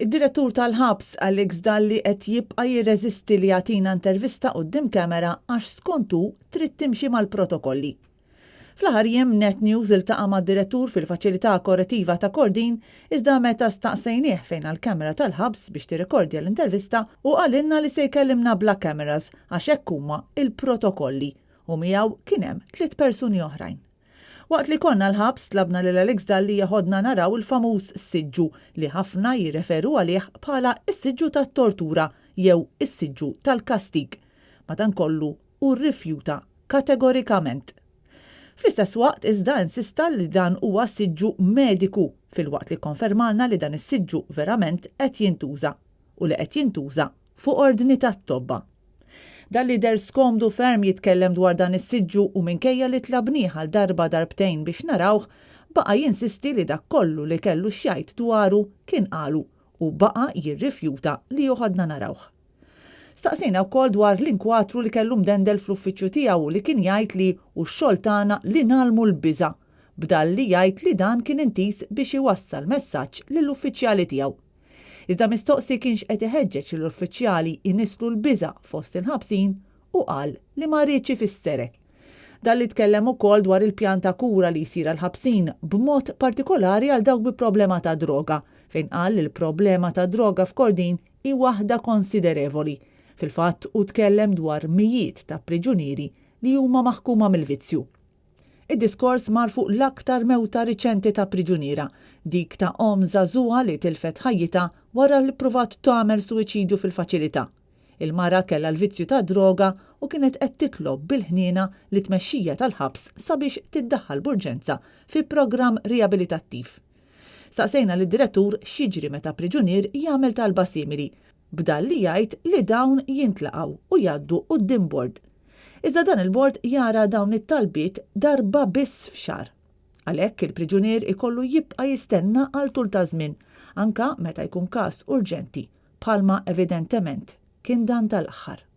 Id-Direttur tal-ħabs, Alex Dalli qed jibqa' jirreżisti li jagħtina intervista quddiem camera għax skont hu trid timxi mal-protokolli. Fl-aħħar jiem Net News iltaqa' mad-Direttur fil-Faċilità Korrettiva ta' Kordin iżda meta staqsejnieh fejn għall-camera tal-ħabs biex tirrekordja l-intervista hu qalilna li se jkellimna bla cameras għax hekk huma l-protokolli u miegħu kien hemm tliet persuni oħrajn. Waqt li konna l-ħabs tlabna lil Alex Dalli jeħodna naraw il-famuż siġġu li ħafna jirreferu għalih bħala s-siġġu tat-tortura jew is-siġġu tal-kastig. Madankollu hu rrifjuta kategorikament. Fl-istess waqt iżda insista li dan huwa siġġu mediku filwaqt li kkonfermalna li dan is-siġġu verament qed jintuża u li qed jintuża fuq ordni tat-tobba. Dalli deher skomdu ferm jitkellem dwar dan is-siġġu u minkejja li tlabnih għal darba darbtejn biex narawh, baqa' jinsisti li dak kollu li kellu x'jgħid dwaru kien qalu u baqa' jirrifjuta li joħodna narawh. Staqsejna wkoll dwar l-inkwatru li kellu mdendel fl-uffiċċju tiegħu u li kien jgħid li hu x-xogħol tagħna li ngħallmu l-biża', b'Dalli jgħid li dan kien intiż biex iwassal messaġġ lill-uffiċjali tiegħu. Iżda mistoqsi kienx qed iħeġġeġ lill-uffiċjali jnisslu l-biża' fost il-ħabsin, hu qal li ma riedx ifisser hekk. Dalli tkellem ukoll dwar il-pjan ta' kura li jsir għall-ħabsin, b'mod partikolari għal dawk bi problema ta' droga, fejn qal li l-problema tad-droga f'Kordin hi waħda konsiderevoli. Fil-fatt hu tkellem dwar mijiet ta' priġunieri li huma maħkuma mill-vizzju. Id-diskors mar fuq l-aktar mewta riċenti ta' priġuniera, dik ta' omm żagħżugħa li tilfet ħajjitha wara li ppruvat tagħmel suwiċidju fil-faċilità. Il-mara kellha l-vizzju tad-droga u kienet qed titlob bil-ħniena lit-tmexxija tal-ħabs sabiex tiddaħħal b'urġenza fi programm riabilitattiv. Staqsejna lid-direttur x'jiġri meta priġunier jagħmel talba simili, b'Dalli jgħid li dawn jintlaqgħu u jgħaddu quddiem bord. Iżda dan il-bord jara dawn it-talbiet darba biss f'xahar. Għalhekk il-priġunier ikollu jibqa' jistenna għal tul ta' żmien, anke meta jkun każ urġenti, bħalma evidentement kien dan tal-aħħar.